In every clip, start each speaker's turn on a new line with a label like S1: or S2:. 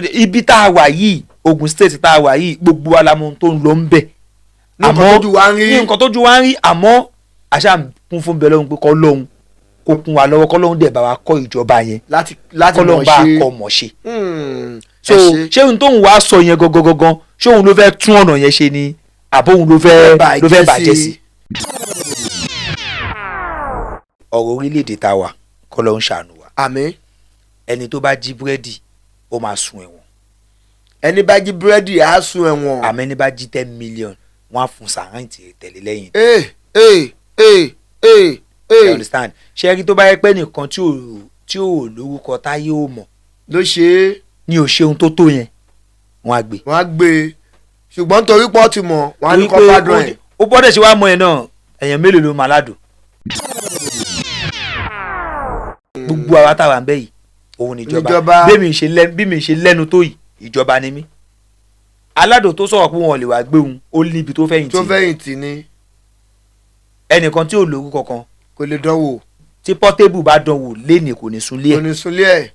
S1: Ibi tá a wà yìí, Ogun State tá a wà yìí, gbogbo wa la mọ̀ ohun tó ń lọ ń bẹ̀.
S2: Ní nǹkan tójú wa ń rí.
S1: Ní nǹkan tójú wa ń rí, àmọ́ àṣà ń kún fún bẹ́ẹ̀ lọ́hùn pé kọ́ lọ́hùn kó kún wa lọ́wọ́, kọ́ lọ́hùn dẹ̀ bá wa kọ́ ìjọba yẹn,
S2: láti
S1: kọ́ lọ́hùn
S2: mọ̀
S1: bá
S2: ṣe.
S1: kọ́ mọ̀ ṣe. So
S2: Ẹ ṣe.
S1: ṣé ohun tóun wá sọ yẹn gangan gangan, ṣé òun ló fẹ́ tún ọ̀nà yẹn ṣe ni, àbó òun ló fẹ́ bàjẹ́ sí? Ọ̀rọ̀ orílẹ̀-èdè tá a wà, kọ́ lọ́hùn ṣàánú wa.
S2: Àmín.
S1: Ẹni tó bá jí búrẹ́dì, ó máa sun ẹ̀wọ̀n.
S2: Ẹni bá jí búrẹ́dì á sun ẹ̀wọ̀n.
S1: Àmọ́ ẹni bá jí 10 million, wọ́n á fún sàráǹtì tẹ̀lé lẹ́yìn.
S2: Ee ee ee ee
S1: You
S2: ee.
S1: understand? Ṣé rí, tó bá yẹ pé nìkan tí ò lórúkọ táyé ò mọ̀
S2: ló ṣe é,
S1: ní ò ṣe ohun tó tó yẹn, wọ́n á gbé.
S2: Wọ́n á gbé e, ṣùgbọ́n torí pọ́ ti mọ̀, wọ́n á ní
S1: Torí
S2: kọ́
S1: pé
S2: pádùn ẹ̀.
S1: Ó gbọ́dọ̀ ṣe wá mọ ẹ̀ náà. Èèyàn mélòó ló máa ládùn? Gbogbo àwa táwa ń bẹ yìí, òun níjọba.
S2: Níjọba.
S1: Bí mi ṣe lẹ́nu tó yìí, ìjọba ni mí. Aládùn tó sọ̀rọ̀ pé wọn ò lè wá gbé òun, ó níbi tó fẹ̀yìntì.
S2: Tó fẹ̀yìntì ni.
S1: Ẹnìkan tí ò lórúkọ kan
S2: kò lè dánwò.
S1: Tí Portable bá dánwò lénìí, kò ní súnlé.
S2: Kò ní súnlé ẹ̀.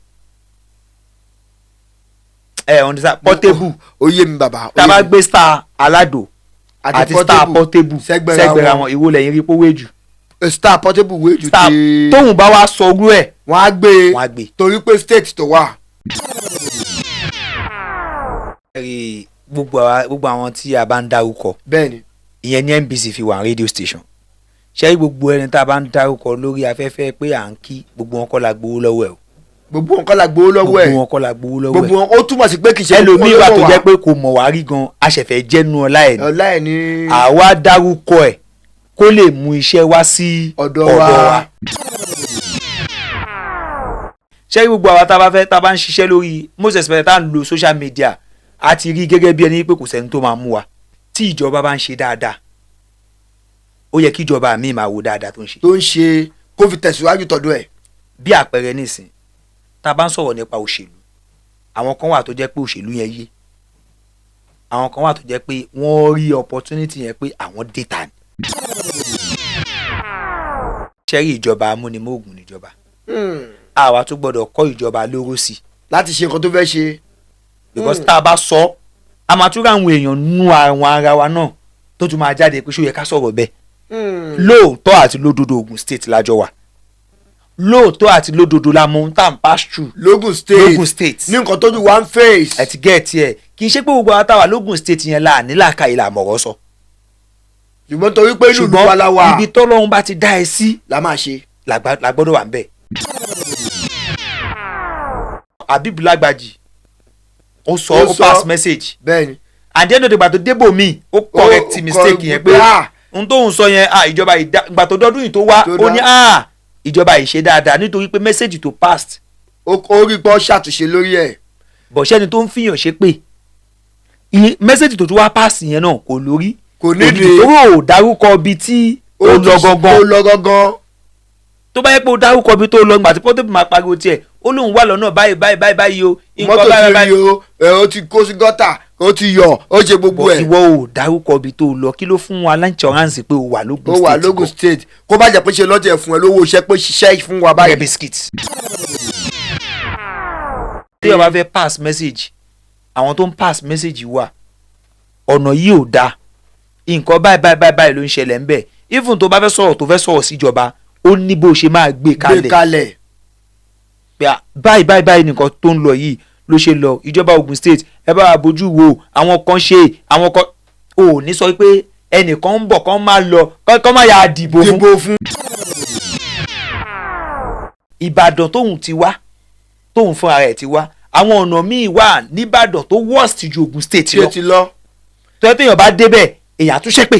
S1: Ẹ understand? Portable.
S2: Ó yé mi, bàbá, ó
S1: Tá a bá
S2: yé mi.
S1: gbé star Aládò àti star Portable
S2: sẹ́gbẹ̀rẹ̀
S1: sẹ́gbẹ̀rẹ̀
S2: wọn.
S1: Àwọn ìwo lẹ́yìn rí pówé jù?
S2: Star Portable wé ju
S1: Star
S2: ti
S1: tóun bá wá sọ orú ẹ̀,
S2: wọ́n á gbé e.
S1: Wọ́n á gbé.
S2: Torí pé state tó wà.
S1: Rí, gbogbo àwọn tí a bá ń dárúkọ, ìyẹn ní NBC fi wà radio station. Ṣé rí, gbogbo ẹni tá a bá ń dárúkọ lórí afẹ́fẹ́ pé à ń kí, gbogbo wọn kọ́ la gbowó lọ́wọ́ ẹ̀ o.
S2: Gbogbo nǹkan la gbowó lọ́wọ́ ẹ̀.
S1: Gbogbo wọn kọ́ la gbowó lọ́wọ́
S2: Gbogbo
S1: ẹ̀.
S2: wọn, ó túmọ̀ sí pé kì í ṣe
S1: Ẹlòmíì wà tó
S2: gbogbo
S1: jẹ́ pé kò mọ̀ wá rí gan, aṣẹ̀fẹ̀ jẹ́nu ọlá ẹ̀ ni.
S2: Ọlá ẹ̀ ní.
S1: Àwa dárúkọ ẹ̀ kó lè mú iṣẹ́ wá sí
S2: ọ̀dọ̀ wa.
S1: Ṣé gbogbo àwa tá a bá fẹ́, tá a bá ń ṣiṣẹ́ lórí most especially tá a ń lo social media, a ti rí gẹ́gẹ́ bí ẹni pé kò sẹ́ni tó máa mú wa. Tí ìjọba bá ń ṣe dáadáa, ó yẹ kí ìjọba mi máa wo dáadáa tó ń ṣe.
S2: Tó ń ṣe, kó fi tẹ̀síwájú tọ̀dọ̀ ẹ̀.
S1: Bí àpẹẹrẹ nísìn, tá a bá ń sọ̀rọ̀ nípa òṣèlú, àwọn kan wà tó jẹ́ pé òṣèlú yẹn yé, àwọn kan wà tó jẹ́ pé wọ́n rí opportunity yẹn pé àwọn data ni. Ṣẹ́rí, ìjọba amúnimóògùn níjọba. Àwa tún gbọ́dọ̀ kọ́ ìjọba lóró sí i
S2: láti ṣe nǹkan tó fẹ́ ṣe.
S1: Because tá a bá sọ, a máa tún rí àwọn èèyàn nú àwọn ara wa náà tó tún máa jáde pé ṣó yẹ ká sọ̀rọ̀ bẹ́ẹ̀. Lóòótọ́ àti lódodo, Ogun State lájọ wà. Lóòótọ́ àti lódodo la mọ ohun tá à ń pass through
S2: Lógùn State.
S1: Lógùn State.
S2: Ní nǹkan tójú wa ń face.
S1: Ẹ ti get ẹ̀? Kì í ṣe pé gbogbo àwọn táwa lógùn State yẹn là ní làákàyè là mọ̀rọ̀ sọ.
S2: Ṣùgbọ́n torí pé inú ìlú wa la wà,
S1: Ṣùgbọ́n ibi tọ́lọ́run bá ti dá ẹ sí
S2: la máa ṣe.
S1: La gbọ́dọ̀ wà ń bẹ̀. Habib Lágbàjì, ó sọ, ó pass message. At the end of the, ìgbà tó débò míì, ó correct
S2: Ó
S1: mistake yẹn pé
S2: ah,
S1: ohun tóun sọ yẹn, ah, ìjọba ìdá. Ìgbà tó dọ́dún yìí tó wá,
S2: Tó
S1: ó
S2: dá.
S1: ní, ah, ìjọba ìṣe dáadáa nítorí pé message tó passed.
S2: Ó rí pọ́ ṣàtúnṣe lórí ẹ̀.
S1: Bọ̀ṣẹ́ni tó ń fìyàn ṣe pé iye message tó tún wá pass yẹn náà kò lórí,
S2: Kò nídìí.
S1: torí ò dárúkọ ibi tí ó lọ gangan.
S2: Ó lọ gangan.
S1: Tó bá yẹ pé ó dárúkọ ibi tó lọ, ìgbà tí Portable máa pariwo tiẹ̀, ó lóun wà lọ́nà báyìí báyìí báyìí báyìí o, nǹkan
S2: Mọ́tò
S1: báyìí
S2: ti
S1: báyìí.
S2: rí o, ẹ, ó ti kó sí gọ́tà, ó ti yọ, ó ṣe gbogbo
S1: Bọ̀
S2: ẹ̀.
S1: ìwọ ò dárúkọ ibi tó lọ, kí ló fún wa l'insurance pé o wà lógun
S2: Ó wà
S1: State?
S2: lógùn State, kó bá jẹ́ pé ṣe lọ́tẹ̀ fún ẹ lówó iṣẹ́ pé ṣiṣẹ́ fún wa
S1: Báyìí
S2: báyìí.
S1: Biscuit tí o bá fẹ́ pass message, àwọn tó ń pass message wà, ọ̀nà yìí ò dáa, nǹkan báyìí báyìí báyìí báyìí ló ń ṣẹlẹ̀ ńbẹ̀. Even tó bá fẹ́ sọ̀rọ̀, tó fẹ́ sọ̀rọ̀ síjọba, ó ní bó ṣe máa gbé
S2: Gbé
S1: kalẹ̀
S2: kalẹ̀.
S1: Pé à, báyìí báyìí báyìí nìkan tó ń lọ yìí ló ṣe lọ. Ìjọba Ogun State, ẹ bá wa bójú wo àwọn kan ṣe, àwọn kan ò ní sọ pé ẹnìkan ń bọ̀ kán máa lọ kán máa yà á dìbò fún.
S2: Dìbò fún.
S1: Ìbàdàn tóun ti wá, tóun fúnra rẹ̀ ti wá, àwọn ọ̀nà míì wà nìbàdàn tó worst ju Ogun State
S2: Tí ó
S1: lọ,
S2: ti lọ,
S1: tó yẹ téèyàn bá débẹ̀, èèyàn àtúnṣe pé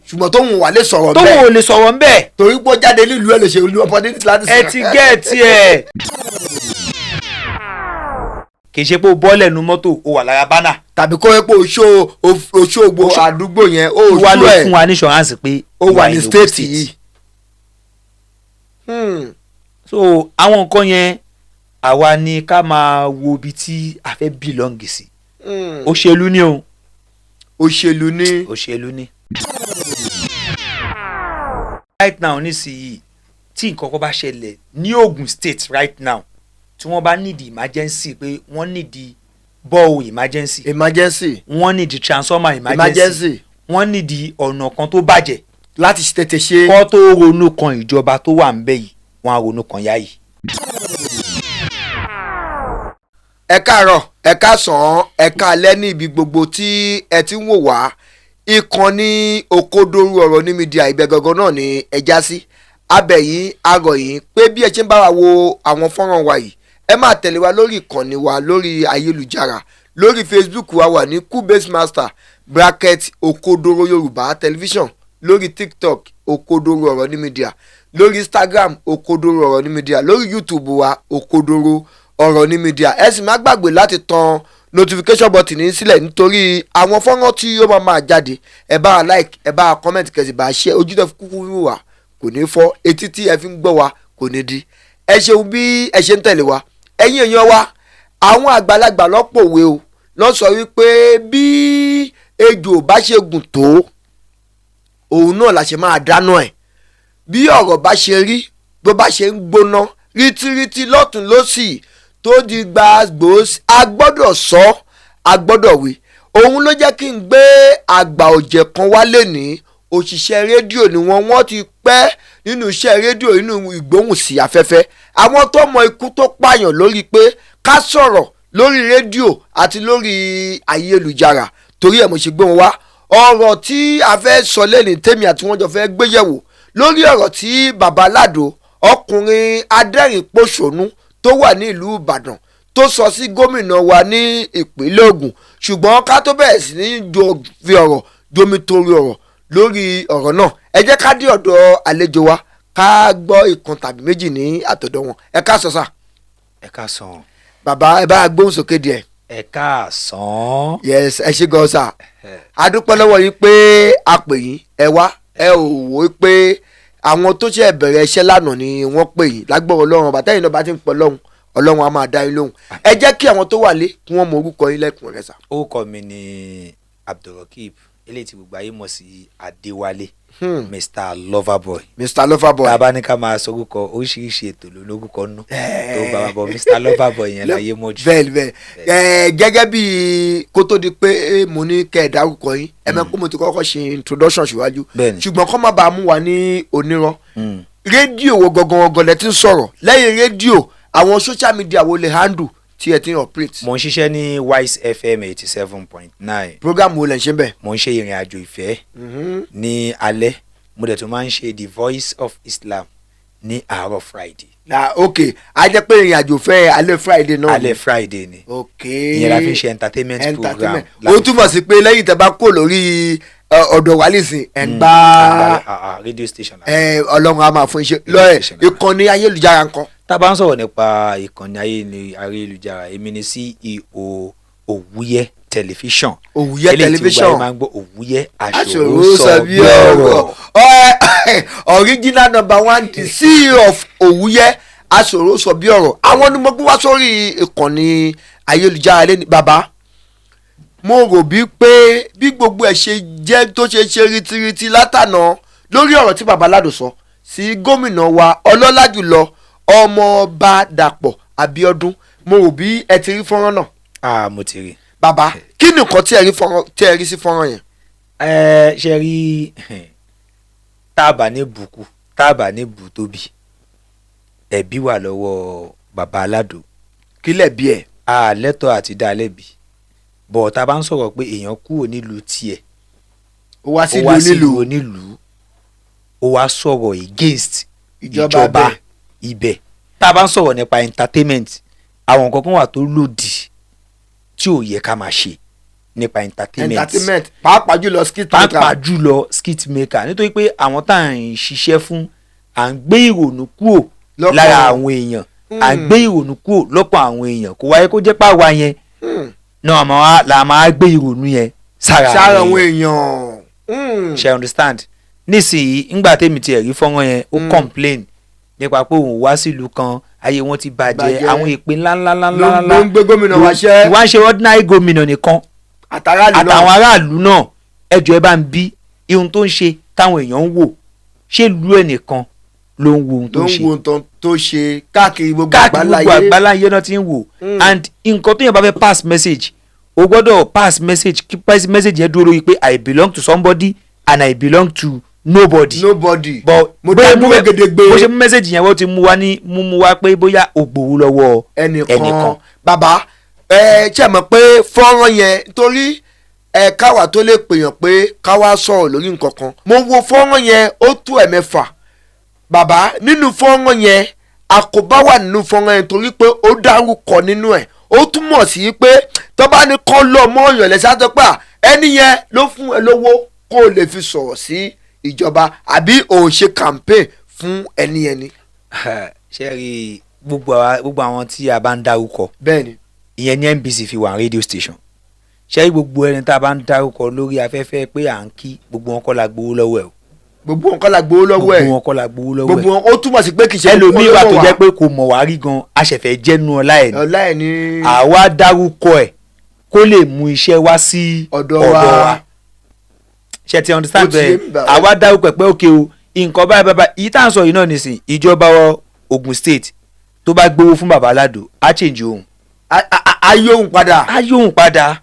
S2: ṣùgbọ́n tóun wà lè sọ̀rọ̀
S1: tóun
S2: bẹ́ẹ̀
S1: ò lè sọ̀rọ̀ ńbẹ̀.
S2: Torí pé ó jáde nílùú ẹ̀ lè ṣe olú opportunity láti
S1: Ẹ ti get ẹ̀? Kì í ṣe pé o bọ́lẹ̀ nu mọ́tò, o wà lára banner.
S2: Tàbí kó yẹ pé oṣó Òṣogbo àdúgbò yẹn ó
S1: Wá
S2: oṣù
S1: ló
S2: ẹ̀
S1: fún wa ní insurance pé
S2: ó wà ní
S1: Ogun
S2: state yìí.
S1: So àwọn nǹkan yẹn, àwa ni ká máa wo ibi tí a fẹ́ belong sí. Òṣèlú ni o.
S2: Òṣèlú ní.
S1: Òṣèlú ni. Right now nísìnyí, tí nǹkan kan bá ṣẹlẹ̀ ní Ogun State right now, tí wọ́n bá need emergency, pé wọ́n need Borehole emergency.
S2: Emergency.
S1: Wọ́n need transformer emergency.
S2: Emergency.
S1: Wọ́n need ọ̀nà kan tó bàjẹ́
S2: láti tètè ṣe.
S1: Kó tó ronú kan ìjọba tó wà ń bẹ̀ yìí, wọ́n á ronú kan yá yìí.
S2: Ẹ káàárọ̀, ẹ káàsán, ẹ káalẹ́ ní ibi gbogbo tí ẹ ti ń wò wá. Ìkànnì Òkodoro Ọ̀rọ̀ ní Media, ibẹ̀ gangan náà ni ẹ já sí. Abẹ̀yìn arọ̀yìn pé bí ẹ ṣe ń bá wa wo àwọn fọ́nrán wa yìí, ẹ máa tẹ̀lé wa lórí ìkànnì wa lórí ayélujára. Lórí Facebook wa wà ní Kubase Master bracket Òkodoro Yorùbá Television, lórí TikTok Òkodoro Ọ̀rọ̀ ní Media, lórí Instagram Òkodoro Ọ̀rọ̀ ní Media, lórí YouTube wa Òkodoro Ọ̀rọ̀ ní Media. Ẹ sì má gbàgbé láti tan notification button ní sílẹ̀ nítorí àwọn fọ́nrán tí ó máa jáde. Ẹ bá wa like, ẹ bá wa comment, kẹ́ sì bá a share. Ojú tó fi kúkú wíwò wá kò ní fọ́, etí tí ẹ fi ń gbọ́ wa kò ní di. Ẹ ṣeun bí ẹ ṣe ń tẹ̀lé wa. Ẹ̀yin èèyàn wa, àwọn àgbàlagbà lọ́pọ̀ òwe o lọ sọ wípé bí ejò bá ṣe gùn tó, òun náà la ṣe máa dáná ẹ̀. Bí ọ̀rọ̀ bá ṣe rí, bó bá ṣe ń gbóná rítíríti lọ́tún lọ́sì tó di gbàgbós, a gbọ́dọ̀ sọ, a gbọ́dọ̀ wí. Òun ló jẹ́ kí n gbé àgbà ọ̀jẹ̀ kan wálé ní. Òṣìṣẹ́ rédíò ni wọ́n, wọ́n ti pẹ́ nínú iṣẹ́ rédíò, nínú ìgbóhùnsí afẹ́fẹ́. Àwọn tó mọ ikú tó pààyàn lórí pé ká sọ̀rọ̀ lórí rédíò àti lórí ayélujára, torí ẹ̀ mo ṣe gbé wọn wá. Ọ̀rọ̀ tí a fẹ́ sọ lẹ́ni, tèmi àti wọ́n jọ fẹ́ gbé yẹ̀wò lórí ọ̀rọ̀ tí Bàbá Aládò, ọkùnrin adẹ́rìn-pọ̀ṣónú tó wà ní ìlú Ìbàdàn, tó sọ sí gómìnà wa ní ìpínlẹ̀ Ògùn. Ṣùgbọ́n ká tó bẹ̀rẹ̀ sí ní jọ fi ọ̀rọ̀ jomitoro ọ̀rọ̀ lórí ọ̀rọ̀ náà, ẹ jẹ́ ká dé ọ̀dọ̀ àlejò wa, ká gbọ́ ìkan tàbí méjì ní àtọ̀dọ̀ wọn. Ẹ káàsán sà.
S1: Ẹ káàsán.
S2: Bàbá, ẹ bá gbóhùn sókè díẹ̀.
S1: Ẹ káàsán.
S2: Yes, ẹ ṣé gan sà. A dúpẹ́ lọ́wọ́ yín pé a pè yín, ẹ wá. Ẹ ò wò ó pé àwọn tó ṣe bẹ̀rẹ̀ iṣẹ́ lánàá ni wọ́n pè yín. Lágbọ́rọ̀ Ọlọ́run ọba, tẹ́yìn náà bá ti ń pọ̀ lọ́hùn, Ọlọ́run á máa dá yín lóhùn. Ẹ jẹ́ kí àwọn tó wà lé kí wọ́n mọ orúkọ yín lẹ́kùn rẹ̀ sà.
S1: Orúkọ mi ni Abdulrokib, eléyìí tí gbogbo ayé mọ̀ sí Adéwálé, Mr Loverboy.
S2: Mr Loverboy.
S1: Tá a bá ní ká máa sọrúkọ, oríṣiríṣi ètò ló lórúkọ nú tó bá wa bọ. Mr Loverboy yẹn láyé mọ̀ jù.
S2: Bẹ́ẹ̀ bẹ́ẹ̀. Ẹ gẹ́gẹ́ bí kó tó di pé mo ní kẹ́ ẹ dárúkọ yín, ẹ mọ̀ pé mo ti kọ́kọ́ ṣe introduction síwájú, ṣùgbọ́n kọ́ má bàa mú wa ní onírọ́, rédíò wo gangan gangan lẹ ti ń sọ̀rọ̀? Lẹ́yìn rédíò, àwọn social media wo lè handle tí ẹ ti ń operate?
S1: Mo ń ṣiṣẹ́ ní Wise FM 87.9.
S2: Program wo lẹ ń ṣe bẹ́ẹ̀?
S1: Mo ń ṣe Ìrìn Àjò Ìfẹ́ ní alẹ́, mo dẹ̀ tún máa ń ṣe The Voice of Islam ní àárọ̀ Friday.
S2: Na ok, a jẹ́ pé Ìrìn Àjò Fẹ́ alẹ́ Friday náà ni.
S1: Alẹ́ Friday ni. Ìyẹn la fi ń ṣe entertainment program.
S2: Entertainment. Ó túmọ̀ sí pé lẹ́yìn tẹ́ bá kó lórí ọ̀dọ̀ wa nísìn, ẹ̀ ń gbá
S1: Radio station la.
S2: Ọlọ́run á máa fún iṣẹ́ lọ́ẹ̀.
S1: Station la.
S2: Ìkànnì ayélujára ńkọ́?
S1: Tá a bá ń sọ̀rọ̀ nípa ìkànnì ayélujára, èmi ni CEO Òwúyẹ́ Tẹlifíṣàn.
S2: Òwúyẹ́
S1: Eléyìí tí gbogbo
S2: Tẹlifíṣàn.
S1: ayé máa ń gbọ́, Òwúyẹ́
S2: Aṣòro
S1: aṣòro
S2: sọ bí ọ̀rọ̀. Original number one, the CEO of Òwúyẹ́ Aṣòro sọ bí ọ̀rọ̀, àwọn ni mo gbé wá sórí ìkànnì ayélujára lẹ́ni. Bàbá, mo rò bí pé bí gbogbo ẹ̀ ṣe jẹ́ tó ṣe ṣe ritiriti látànà lórí ọ̀rọ̀ tí Bàbá Aládò sọ sí gómìnà wa ọlọ́lá jùlọ, Ọmọọba Dàpọ̀ Abíọ́dún, mo rò bí ẹ ti rí fọ́nrán náà.
S1: Ah, mo ti rí.
S2: Bàbá, kí ni nǹkan tí ẹ rí fọ́nrán, tí ẹ rí sí fọ́nrán yẹn?
S1: Ẹ ṣe rí, tá a bá ní bùkù, tá a bá ní bù tóbi, ẹ̀bí wà lọ́wọ́ Bàbá Aládò.
S2: Kí lẹ̀ bí ẹ̀?
S1: A lẹ́tọ̀ọ́ àti dá lẹ́bi bọ̀. Tá a bá ń sọ̀rọ̀ pé èèyàn kúrò nílùú tiẹ̀,
S2: ó wá
S1: ó
S2: sílùú
S1: wá sílùú
S2: onílùú,
S1: onílùú, ó wá sọ̀rọ̀ against
S2: ìjọba
S1: ìjọba
S2: bẹ̀.
S1: Ibẹ̀ tá a bá ń sọ̀rọ̀ nípa entertainment, àwọn nǹkan kan wà tó lòdì tí ò yẹ ká máa ṣe nípa entertainment.
S2: Entertainment, pàápàá jùlọ skit maker.
S1: Pàápàá jùlọ skit maker, nítorí pé àwọn tá à ń ṣiṣẹ́ fún, à ń gbé ìrònú kúrò
S2: lọ́kàn
S1: lára àwọn èèyàn, à ń gbé ìrònú kúrò lọ́kàn àwọn èèyàn. Kò wáyé kó jẹ́ pàwa yẹn náà la máa gbé ìrònú yẹn sára
S2: sára
S1: àwọn
S2: àwọn
S1: èèyàn.
S2: èèyàn.
S1: Ṣe understand? Nísìnyí, ńgbà tèmi tiẹ̀ rí fọ́nrán yẹn, ó complain nípa pé òun wá sílùú kan, ayé wọn ti bàjẹ́,
S2: Bàjẹ́.
S1: àwọn ìpín ńláńláńláńlá
S2: Ló ń gbé gómìnà wa ṣẹ́.
S1: Wá ń ṣe ordinary gómìnà nìkan,
S2: àtàràlù náà.
S1: Àtàwọn aráàlú náà. Ẹjọ́, ẹ bá ń bí ihun tó ń ṣe táwọn èèyàn ń wò, ṣé ìlú ẹnìkan ló ń wo ohun tó
S2: ló
S1: ń
S2: ń
S1: ṣe?
S2: wo ohun tó Tó ṣe káàkiri gbogbo
S1: káàkiri gbogbo
S2: àgbáláyé.
S1: Àgbáláyé náà ti ń wò. And nǹkan tó yẹn bá fẹ́ pass message, o gbọ́dọ̀ pass message kí pass message yẹn dúró lórí pé I belong to somebody and I belong to nobody.
S2: Nobody.
S1: But
S2: mo
S1: bóyá
S2: dá dúró gedegbe.
S1: Bó ṣe mú message yẹn, wọ́n ti mú wá ní mú wá pé bóyá o gbowó lọ́wọ́
S2: ẹnìkan.
S1: Ẹnìkan.
S2: Bàbá, ẹ ṣe mọ̀ pé fọ́nrán yẹn, torí ẹ káwa tó lè pèèyàn pé káwa sọ̀rọ̀ lórí nǹkan kan, mo wo fọ́nrán yẹn, ó tó ẹ̀mẹ́fà. Bàbá, nínú fọ́nrán yẹn, àkóbá wà nínú fọ́nrán yẹn torí pé ó dárúkọ nínú ẹ̀. Ó túmọ̀ sí pé tó bá ní kọ́ lọ mọ́ ọ̀yàn lẹ́sẹ̀ á tó pé à, ẹni yẹn ló fún ẹ lówó kó o lè fi sọ̀rọ̀ sí ìjọba àbí òun ṣe campaign fún ẹni yẹn ni.
S1: Ṣe rí gbogbo àwọn tí a bá ń dárúkọ,
S2: Bẹ́ẹ̀ni.
S1: ìyẹn ní NBC fi wà radio station. Ṣé gbogbo ẹni tá a bá ń dárúkọ lórí afẹ́fẹ́ pé à ń kí, gbogbo wọn kọ́ la gbowó lọ́wọ́ ẹ̀ o.
S2: Gbogbo nǹkan la gbowó lọ́wọ́
S1: Gbogbo
S2: ẹ̀.
S1: wọn kọ́ la gbowó lọ́wọ́
S2: Gbogbo
S1: ẹ̀.
S2: wọn, ó túmọ̀ sí pé kì í ṣe
S1: Ẹlòmíì wà tó
S2: gbogbo
S1: jẹ́ pé kò mọ̀ wá rí gan, aṣẹ̀fẹ̀ jẹ́nu ọlá ẹ̀ ni.
S2: Ọlá ẹ̀ ni.
S1: Àwa dárúkọ ẹ̀ kó lè mú iṣẹ́ wá sí
S2: ọ̀dọ̀ wa.
S1: Ṣe ti understand?
S2: Ó ti yé
S1: Bẹ́ẹ̀
S2: mi bàbá.
S1: àwa dárúkọ ẹ̀ pé òkè o, nǹkan báyìí báyìí báyìí tá à ń sọ yìí náà nìsín, ìjọba Ogun State tó bá gbowó fún bàbá Aládò, á change ohun.
S2: Ayé òun padà.
S1: Á yóhùn padà.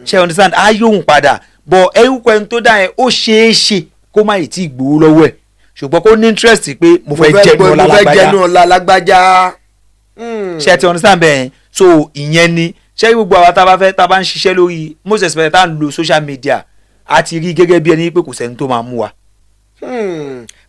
S1: Ṣe understand? Á yóhùn padà, but ẹrúkọ ẹni tó dá yẹn, ó ṣeé ṣe kó má yìí tí ì gbowó lọ́wọ́ ẹ̀, ṣùgbọ́n kó ní interest pé mo fẹ́ jẹ́nu ọlá
S2: Mo fẹ́
S1: lágbájá.
S2: jẹnu ọlá lágbájá.
S1: Ṣe ti understand bẹ́ẹ̀ yẹn? So ìyẹn ni ṣé gbogbo àwa tá a bá fẹ́, tá a bá ń ṣiṣẹ́ lórí, most especially tá a ń lo social media, a ti rí gẹ́gẹ́ bí ẹni pé kò sẹ́ni tó máa mú wa.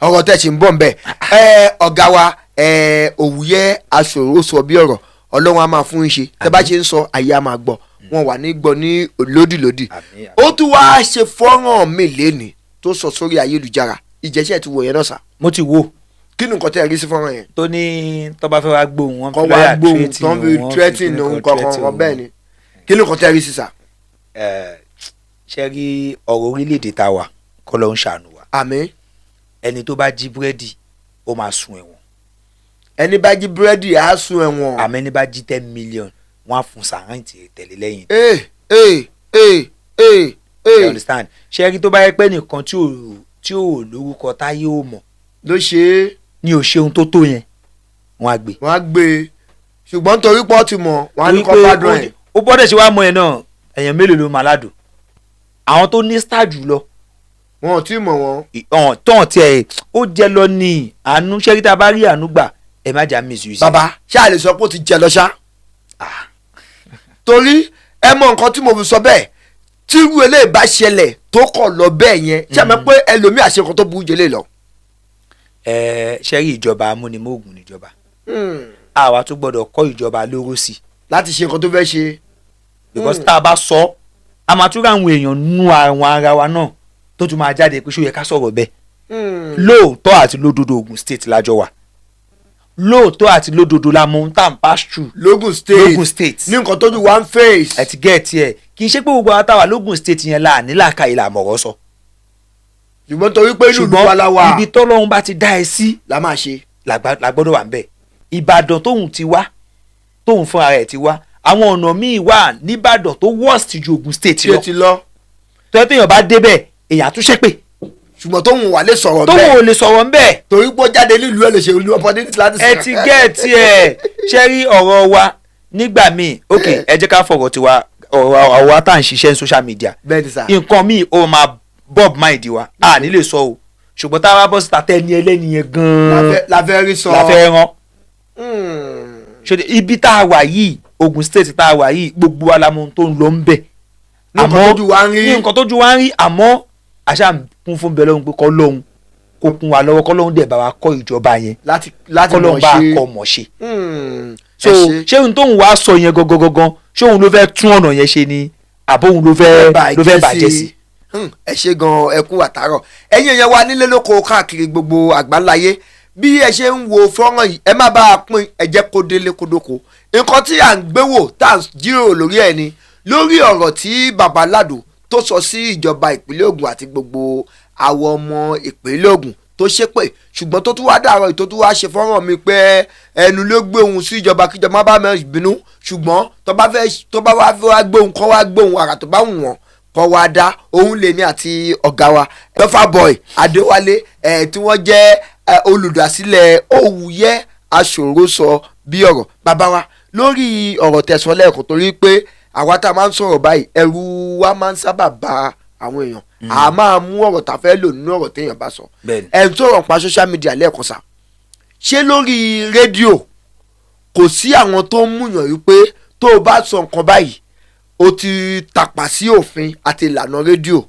S2: Ọ̀rọ̀ tẹ̀ sí ń bọ̀ nbẹ̀ ẹ, ọ̀gá wa ẹ, Òwúyẹ́ aṣòro sọ bí ọ̀rọ̀ Ọlọ́run á máa fún un ṣe. Tẹ́ bá ṣe ń sọ, ayé á máa gbọ́, wọn wà ní gbọ́ ní lódìlódì.
S1: Àmín, àmín.
S2: Ó tún wá ṣe fọ́nrán mi lénìí tó sọ sórí ayélujára. Ìjẹ́sẹ̀ ti wò yẹn náà sà?
S1: Mo ti wo.
S2: Kí ni nǹkan tẹ́ ẹ rí sí fọ́nrán yẹn?
S1: Tó ní tó bá fẹ́ wá gbóhùn wọn,
S2: Kọ́ wá gbóhùn tó ń fi threatening òun kankan. Bẹ́ẹ̀ ni, kí ni nǹkan tẹ́ ẹ rí sí sà?
S1: Ṣe rí ọ̀rọ̀ orílẹ̀-èdè tá a wà, kọ́ ló ń ṣàánú wa.
S2: Àmín.
S1: Ẹni tó bá jí búrẹ́dì, ó máa sun ẹ̀wọ̀n.
S2: Ẹni bá jí búrẹ́dì á sun ẹ̀wọ̀n.
S1: Àmọ́ ẹni bá jí 10 million, wọ́n á fún sàrántì tẹ̀lé lẹ́yìn.
S2: Ee ee ee ee
S1: You
S2: ee.
S1: understand? Ṣe rí tó bá yẹ pé nìkan tí ò lórúkọ táyé ò mọ̀
S2: ló ṣe é
S1: ní ò ṣe ohun tó tó yẹn, wọ́n á gbé.
S2: Wọ́n á gbé e, ṣùgbọ́n torí pọ́ ti mọ̀, wọ́n á ní
S1: Torí
S2: kọ́
S1: pé
S2: fádùn ẹ̀.
S1: Ó gbọ́dọ̀ ṣe wá mọ ẹ̀ náà. Èèyàn mélòó ló máa ládùn àwọn tó ní star jù lọ?
S2: Wọn ò tí ì mọ̀ wọ́n.
S1: Ọ̀hún tán tiẹ̀ ó jẹ́ lọ ní àánú. Ṣẹ́rí tá a bá rí àánú gbà, ẹ má jà misuse.
S2: Bàbá, ṣáà lè sọ pé ó ti jẹ lọ ṣá? Torí ẹ mọ nǹkan tí mo fi sọ bẹ́ẹ̀, tírú eléyìí bá ṣẹlẹ̀ tó kọ̀ lọ bẹ́ẹ̀ yẹn, ṣé ẹ mọ̀ pé ẹlòmíì àṣekọ tó burú jẹ lè lọ.
S1: Ẹ ṣẹ́rí, ìjọba amúnimóògùn níjọba. Àwa tún gbọ́dọ̀ kọ́ ìjọba lóró sí i
S2: láti ṣe nǹkan tó fẹ́ ṣe.
S1: Because tá a bá sọ, a máa tún rí àwọn èèyàn nú àwọn ara wa náà tó tún máa jáde pé ṣó yẹ ká sọ̀rọ̀ bẹ́ẹ̀. Lóòótọ́ àti lódodo, Ogun State lájọ wà. Lóòótọ́ àti lódodo la mọ ohun tá à ń pass through
S2: Lógùn State.
S1: Lógùn State.
S2: Ní nǹkan tójú wa ń face.
S1: Ẹ ti get ẹ̀? Kì í ṣe pé gbogbo àwọn táwa lógùn State yẹn là ní làákàyè là mọ̀rọ̀ sọ.
S2: Ṣùgbọ́n torí pé inú ìlú wa la wà,
S1: Ṣùgbọ́n ibi tọ́lọ́run bá ti dá ẹ sí
S2: la máa ṣe.
S1: la gbọ́dọ̀ wà ń bẹ̀. Ìbàdàn tóun ti wá, tóun fúnra rẹ̀ ti wá, àwọn ọ̀nà míì wà nìbàdàn tó worst ju Ogun State
S2: tí ó
S1: lọ,
S2: ti lọ,
S1: tó yẹ téèyàn bá débẹ̀, èèyàn àtúnṣe pé
S2: ṣùgbọ́n tóun wà lè sọ̀rọ̀
S1: tóun
S2: bẹ́ẹ̀
S1: ò lè sọ̀rọ̀ ń bẹ̀.
S2: Torí pé ó jáde nílùú ẹ̀ lè ṣe olú opportunity láti
S1: Ẹ ti get ẹ̀? Ṣe rí ọ̀rọ̀ wa nígbà míì, ok, ẹ jẹ́ ká fọ̀rọ̀ tiwa, ọ̀rọ̀ wa tá à ń ṣiṣẹ́ ní social media,
S2: Bẹ́ẹ̀ ni sà.
S1: nǹkan míì ó máa bob mind wa, a ní lè sọ o, ṣùgbọ́n tá a bá bọ́ síta, tẹ́ ní ẹlẹ́ni yẹn gan-an
S2: La fẹ́ rí sọ.
S1: La fẹ́ rán. Ṣe ibi tá a wà yìí, Ogun State tá a wà yìí, gbogbo wa la mọ ohun tó ń lọ ń bẹ̀.
S2: Ní nǹkan tójú wa ń rí.
S1: Ní nǹkan tójú wa ń rí, àmọ́ àṣà ń kún fún bẹ́ẹ̀ lọ́hùn pé kọ́ lọ́hùn kó kún wa lọ́wọ́, kọ́ lọ́hùn dẹ̀ bá wa kọ́ ìjọba yẹn,
S2: láti
S1: kọ́ lọ́hùn
S2: mọ̀
S1: bá
S2: ṣe.
S1: kọ́ mọ̀ ṣe. So
S2: Ẹ ṣe.
S1: ṣé ohun tóun wá sọ yẹn gangan gangan, ṣé òun ló fẹ́ tún ọ̀nà yẹn ṣe ni, àbó òun ló fẹ́ bàjẹ́ sí?
S2: Ẹ ṣe gan, ẹ kú àtàárọ̀. Ẹ̀yin èèyàn wa nílé lóko káàkiri gbogbo àgbáláyé, bí ẹ ṣe ń wo fọ́nrán yìí, ẹ má bá a pín, ẹ jẹ́ kó délé kó dóko. Nǹkan tí à ń gbé wò, tá à ń jíròrò lórí ẹ̀ ni lórí ọ̀rọ̀ tí Baba Aládò tó sọ sí ìjọba ìpínlẹ̀ Ògùn àti gbogbo àwọn ọmọ ìpínlẹ̀ Ògùn tó ṣépè, ṣùgbọ́n tó tún wá dàrọ̀ tó tún wá ṣe fọ́nrán mi pé ẹnu ló gbé òun sí ìjọba, kíjọba má bá mi bínú, ṣùgbọ́n tó bá fẹ́, tó bá wá fẹ́ wá gbé òun, kọ́ wá gbé òun, àrà tó bá wù wọ́n kọ́ wá dá òun. Lèmi àti ọ̀gá wa Buffer Boy Adéwálé ẹ̀ tí wọ́n jẹ́ Olùdásílẹ̀ Òwúyẹ́ Aṣòrosọ bí ọ̀rọ̀. Bàbá wa, lórí ọ̀rọ̀ tẹ̀sán lẹ́ẹ̀kan, torí pé àwa tá a máa ń sọ̀rọ̀ báyìí, ẹ̀rù wa máa ń sábà ba àwọn èèyàn, a máa mú ọ̀rọ̀ tá a fẹ́ lò nínú ọ̀rọ̀ téèyàn bá sọ. Ẹ̀ ń sọ̀rọ̀ pa social media lẹ́ẹ̀kan sá, ṣé lórí rédíò kò sí àwọn tó ń múyàn wípé tó o bá sọ nǹkan báyìí, o ti tàpá sí òfin àti ìlànà rédíò?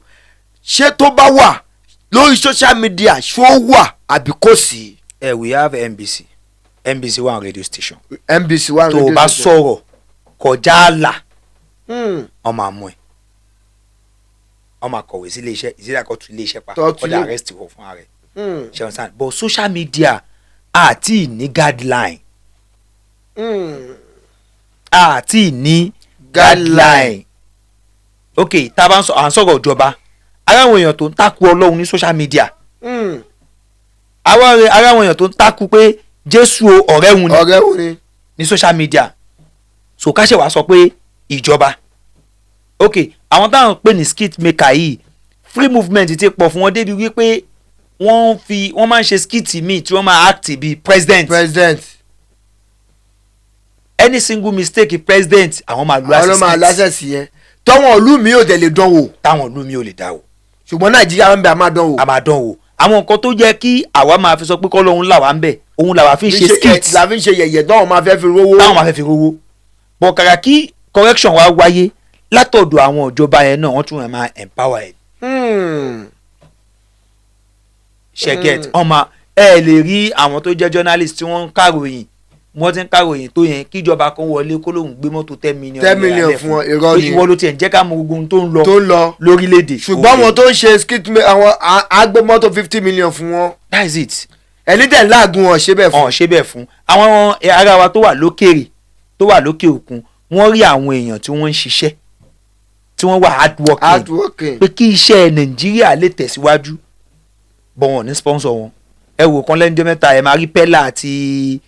S2: Ṣé tó bá wà lórí social media, ṣó wà àbí kò sí?
S1: Ẹ, we have NBC. NBC wà radio station.
S2: NBC wà.
S1: Tó o bá sọ̀rọ̀ kọjá àlà, wọ́n máa mú ẹ, wọ́n máa kọ̀wé sí iléeṣẹ́ ìsílẹ̀ àkọ́tù iléeṣẹ́ pa.
S2: Tọ́tù.
S1: Ọ̀dà arrest wọ̀ fún ara ẹ̀ ṣe understand? But social media, àti ní guideline, àti ní guideline. Ok, tá a bá ń sọ, à ń sọ̀rọ̀ ìjọba, ara àwọn èèyàn tó ń takú Ọlọ́run ní social media, ara àwọn èèyàn tó ń takú pé Jésù o, ọ̀rẹ́ òun ni
S2: ọ̀rẹ́ òun ni
S1: ní social media. So ká ṣe wàá sọ pé ìjọba, ok, àwọn táwọn ń pè ní skit maker yìí, free movement ti pọ̀ fún wọn débi wípé wọ́n fi wọ́n máa ń ṣe skit míì tí wọ́n máa act bíi president.
S2: President.
S1: Any single mistake president, àwọn máa lu
S2: àwọn ló máa
S1: assistant.
S2: Lásẹ̀sì yẹn tọ́wọ́n ìlú mi ò dẹ̀ lè dán wò.
S1: Táwọn ìlú mi ò lè dá o.
S2: Ṣùgbọ́n Nàìjíríà ń bẹ, a máa dán wò.
S1: A máa dán wò. Àwọn nǹkan tó jẹ́ kí àwa máa fi sọ pé kọ́lọ́hún là wá ń bẹ̀, òun làwa fi ń ṣe skit.
S2: La fi ń ṣe yẹ̀yẹ̀ táwọn máa fẹ́ fi rówó.
S1: Táwọn máa fẹ́ fi rówó bọ̀, kàkà kí correction wa wáyé látọ̀dọ̀ àwọn ìjọba yẹn náà, wọ́n tún máa empower ẹ̀. Ṣe get? Ọmọ ẹ lè rí àwọn tó jẹ́ journalist tí wọ́n ń kàròyìn, wọ́n ti ń kàròyìn tó yẹn, kíjọba kan wọlé kó lóun gbé mọ́tò 10 million
S2: 10 million
S1: naira
S2: fún wọn, irọ́ ni.
S1: Ìwọ ló tiẹ̀ ń jẹ́ ká mọ gbogbo ohun tó ń lọ
S2: tó ń lọ
S1: lórílẹ̀‐èdè.
S2: Ṣùgbọ́n àwọn tó ń ṣe skit àwọn á gbé mọ́tò 50 million fún wọn.
S1: That is it.
S2: Ẹni tẹ̀ láàgùn wọn ṣe bẹ́ẹ̀ fún.
S1: Ọ̀n ṣe bẹ́ẹ̀ fún àwọn ará wa tó wà lókèrè, tó wà lókè òkun. Wọ́n rí àwọn èèyàn tí wọ́n ń ṣiṣẹ́, tí wọ́n wà hard working,
S2: hard working,
S1: pé kí iṣẹ́ Nàìjíríà lè tẹ̀síwájú, bọ̀ wọ́n ní sponsor wọn. Ẹ wò kan lẹ́njọ́ mẹ́ta, ẹ máa rí Pẹ́lá àti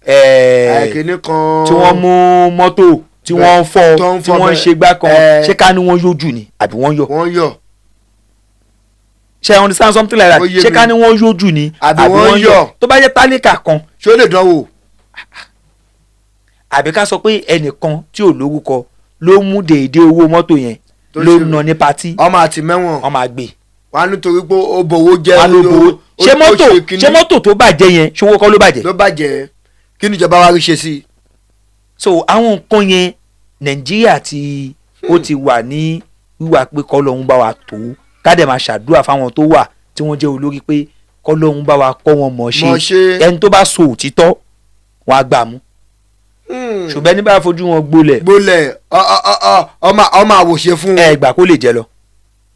S2: àìkíní kan
S1: tí wọ́n mú mọ́tò tí wọ́n ń fọ́,
S2: tó ń
S1: tí
S2: fọ́
S1: wọ́n ń
S2: bẹ́ẹ̀.
S1: ṣe gbá kan. Ṣé ká ní wọ́n yójú ni àbí wọ́n yọ?
S2: Wọ́n yọ.
S1: Ṣe you understand something like that?
S2: Ó yé
S1: Ṣé
S2: mi.
S1: ká ní wọ́n yójú ni
S2: àbí wọ́n yọ?
S1: Tó bá jẹ́ tálíkà kan,
S2: Ṣé ó lè dánwò?
S1: Àbí ká sọ pé ẹnìkan tí ò lórúkọ ló mú déédéé owó mọ́tò yẹn,
S2: tó
S1: ló
S2: ṣe
S1: ń ná ní party,
S2: ọmọ àti mẹ́wọ̀n.
S1: Wọ́n máa gbé.
S2: Wọn á nítorí pé ó bowó jẹ́.
S1: Wọ́n á ló bowó. Ṣé
S2: ó
S1: mọ́tò
S2: ṣe kinní.
S1: Ṣé mọ́tò tó bàjẹ́ yẹn, ṣówó kọ́ ló bàjẹ́?
S2: Ló bàjẹ́. Kí ni ìjọba wa rí ṣe sí i?
S1: So àwọn nǹkan yẹn, Nàìjíríà tí ó ti wà ní wíwà pé kọ́lọ́hún bá wa tó, ká dẹ̀ máa ṣàdúrà fáwọn tó wà tí wọ́n jẹ́ olórí pé kọ́lọ́hún bá wa kọ́ wọn mọ̀ ṣe.
S2: Mọ̀ ṣe.
S1: Ẹni tó bá sọ òtítọ́, wọn á gbà mú, ṣùgbọ́n ẹni bá fojú wọn gbolẹ̀,
S2: gbolẹ̀, ọmọ àwòṣe fún un.
S1: Ẹ gbà kó lè jẹ lọ.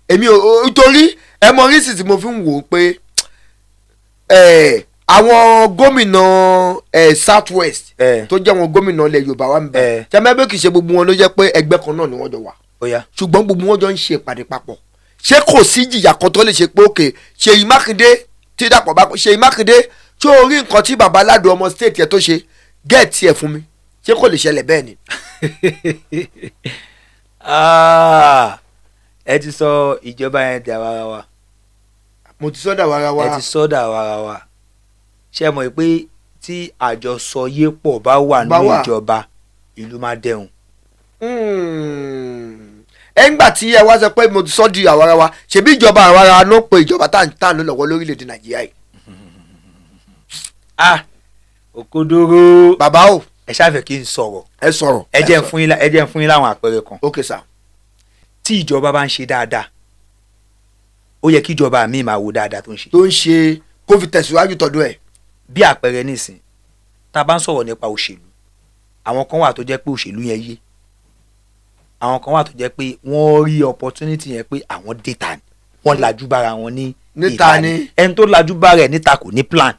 S2: Èmi ò torí ẹ mọ rísì tí mo fi ń wò ó pé àwọn gómìnà South West tó jẹ́ àwọn gómìnà ilẹ̀ Yorùbá wa ń bẹ, jẹ́mẹ́bẹ́ kì í ṣe gbogbo wọn ló jẹ́ pé ẹgbẹ́ kan náà ni wọ́n jọ wà,
S1: Ó yá.
S2: ṣùgbọ́n gbogbo wọn jọ ń ṣe ìpàdé papọ̀. Ṣé kò sí ìjìyà kan tó lè ṣe pé òkè Ṣèyí Mákindé tí Dàpọ̀ bá Ṣèyí Mákindé, tí ó rí nǹkan tí baba aládùn ọmọ state yẹn tó ṣe, gẹ́ẹ̀tì ẹ̀ fún mi, ṣé kò lè ṣẹlẹ̀ bẹ́ẹ̀ ni?
S1: Ah, ẹ ti sọ ìjọba yẹn di àwa ara wa.
S2: Mo ti sọ́dà wàrà wa.
S1: Ẹ ti sọ dà àwa ara wa. Ṣé ẹ mọ̀ pé tí àjọsọyépọ̀ bá wà
S2: Bá
S1: nínú
S2: wà.
S1: ìjọba, ìlú máa dẹrùn.
S2: Ẹ ń gbà tí ẹ wá sọ pé mo ti sọ di àwa ara wa, ṣebí ìjọba àwa ara ló ń pe ìjọba tá à ń lò lọ́wọ́ lórílẹ̀‐èdè Nàìjíríà yìí.
S1: Ah, òkodoro.
S2: Bàbá o.
S1: Ẹ ṣáfẹ́ kí n sọ̀rọ̀.
S2: Ẹ sọ̀rọ̀.
S1: Ẹ jẹ́ n fún yín láwọn àpẹẹrẹ kan.
S2: Ok sir.
S1: Tí ìjọba bá ń ṣe dáadáa, ó yẹ kí ìjọba míì máa wo dáadáa tó ń ṣe.
S2: Tó ń ṣe, kó fi tẹ̀síwájú tọdún ẹ̀.
S1: Bí àpẹẹrẹ nísìn, tá a bá ń sọ̀rọ̀ nípa òṣèlú, àwọn kan wà tó jẹ́ pé òṣèlú yẹn yé, àwọn kan wà tó jẹ́ pé wọ́n rí opportunity yẹn pé àwọn data ni, wọ́n lajú bára wọn ní
S2: níta
S1: ìta.
S2: Ni.
S1: Ẹni tó lajú bára ẹ̀ níta kò ní plan.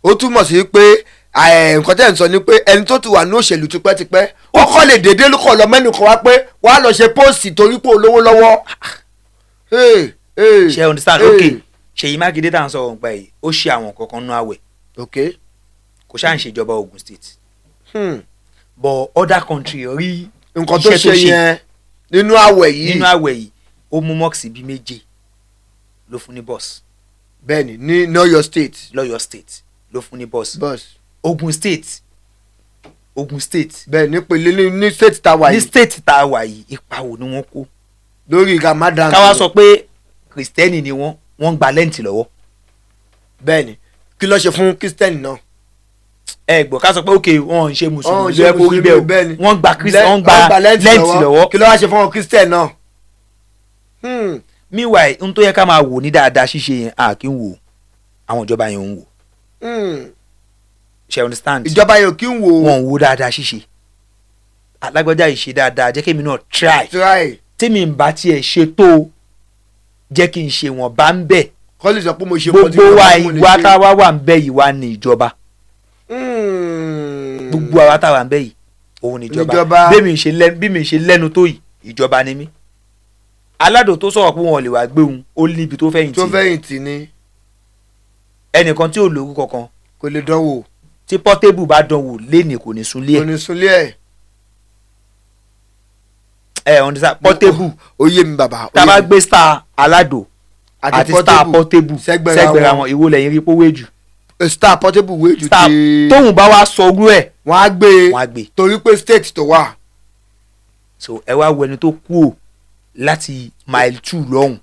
S2: Ó túmọ̀ sí pé nǹkan tẹ́ ẹ̀ ń sọ ni pé ẹni tó ti wà ní òṣèlú tipẹ́tipẹ́, ó kọ́ lè dédé ló kọ́ lọ mẹ́nu kan wá pé wàá lọ ṣe post torí pé olówó lọ́wọ́. Hey, hey,
S1: Ṣe understand?
S2: Hey.
S1: Ok, Ṣèyí Mákindé tá à ń sọ̀rọ̀ nípa yìí, ó ṣe àwọn nǹkan kan nú àwẹ̀. Kò ṣáà ń ṣèjọba Ogun State, but other country rí
S2: Nǹkan tó
S1: iṣẹ́
S2: ṣe yẹn nínú àwẹ̀ yìí.
S1: Nínú àwẹ̀ yìí, ó mú mosque bíi méje ló fún ní bus.
S2: Bẹ́ẹ̀ni, ní Ọ̀yọ́ State.
S1: Lọ́yọ̀ State ló fún ní bus.
S2: Bus.
S1: Ogun State, Ogun State.
S2: Bẹ́ẹ̀ nípele ní state tá a wà
S1: Ní
S2: yìí.
S1: state tá a wà yìí, ipa wo ni wọ́n kó
S2: Lórí Ramadan.
S1: Káwá sọ pé Kristẹni ni wọ́n, wọ́n ń gba Lent lọ́wọ́.
S2: Bẹ́ẹ̀ni, kí ló ṣe fún Christian náà?
S1: Ẹ gbọ́, ká sọ pé ok, wọ́n ń ṣe mùsùlùmí,
S2: Wọ́n ń ṣe
S1: ló yẹ kó rí bẹ́ẹ̀ o.
S2: bẹ́ẹ̀ni.
S1: Wọ́n gba Christian, wọ́n gba Lent lọ́wọ́.
S2: Kí ló wá ṣe fún Christian náà?
S1: Meanwhile, n tó yẹ ká máa wò ní dáadáa ṣíṣe yẹn, a kì í wò, àwọn ìjọba yẹn ń wò. Ṣe understand?
S2: Ìjọba yóò kí ń wò ó.
S1: Wọn ń wo dáadáa ṣíṣe. Alágbájá yìí ṣe dáadáa, jẹ́ kémi náà try.
S2: Try.
S1: Tèmi ń bá tiẹ̀ ṣe tó, jẹ́ kí n ṣe wọ́n bá ń bẹ̀.
S2: Kọ́ lè sọ pé mo ṣe
S1: Gbogbo wa
S2: nǹkan tí mo lè
S1: ìwà
S2: ṣe.
S1: tá a wá wà ń bẹ̀ yìí wá ní ìjọba. Gbogbo àwa tá a wà ń bẹ̀ yìí, òun ní ìjọba.
S2: Níjọba.
S1: Bí mi ṣe lẹ́nu tó yìí, ìjọba ni mí. Aládò tó sọ̀rọ̀ pé wọn ò lè wá gbé òun, ó níbi tó fẹ̀yìntì.
S2: Tó fẹ̀yìntì ni.
S1: Ẹnìkan tí ò lórúkọ kan
S2: Kò lè dánwò.
S1: Tí Portable bá dánwò lénìí, kò ní súnlé.
S2: Kò
S1: Ẹ
S2: ní súnlé ẹ̀.
S1: Ẹ understand? Portable.
S2: Ó yé mi, bàbá, ó
S1: Tá a bá
S2: yé mi.
S1: gbé star Aládò àti star Portable
S2: sẹ́gbẹ̀rẹ̀
S1: sẹ́gbẹ̀rẹ̀ àwọn, ìwo lẹ́yìn rí pówé jù?
S2: Star Portable wé ju
S1: Star
S2: ti
S1: tóun bá wá sọ orú ẹ̀,
S2: wọ́n á gbé.
S1: Wọ́n á gbé.
S2: Torí pé state tó wà.
S1: So ẹ wá wo ẹni tó kú ò láti Mile 2 lọ́hùn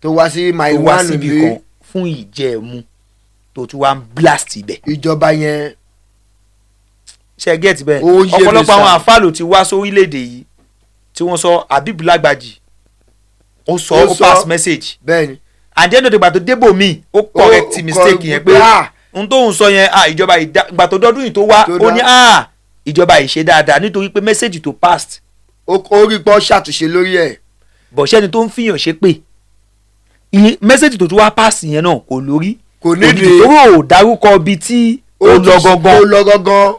S2: Tó wá sí mile
S1: tó wá
S2: 1
S1: síbi
S2: ní
S1: kan fún ìjẹ̀mú, tó tún wá ń blast ibẹ̀.
S2: Ìjọba yẹn.
S1: Ṣe get bẹ́ẹ̀?
S2: Ó yé mi.
S1: Ọ̀pọ̀lọpọ̀
S2: Sir.
S1: àwọn àfáà ló ti wá sórílẹ̀-èdè yìí tí wọ́n sọ. Habib Lágbàjì, ó sọ,
S2: Ó
S1: ó
S2: sọ.
S1: pass message. And then ìgbà tó débò míì, ó correct
S2: Ó
S1: mistake yẹn pé
S2: ah,
S1: n tóun sọ yẹn, ah, ìjọba ìgbà tó dọ́dún yìí tó wá,
S2: Tó
S1: ó
S2: dá.
S1: ní ah, ìjọba yìí ṣe dáadáa nítorí pé message tó passed.
S2: Ó rí pọ́ ṣàtúnṣe lórí ẹ̀.
S1: Bọ̀ṣẹ́ni tó ń fìyàn ṣe pé iye message tó tún wá pass yẹn náà kò lórí.
S2: Kò nídìí.
S1: Torí ò dárúkọ ibi tí ó lọ gangan.
S2: Ó lọ gangan.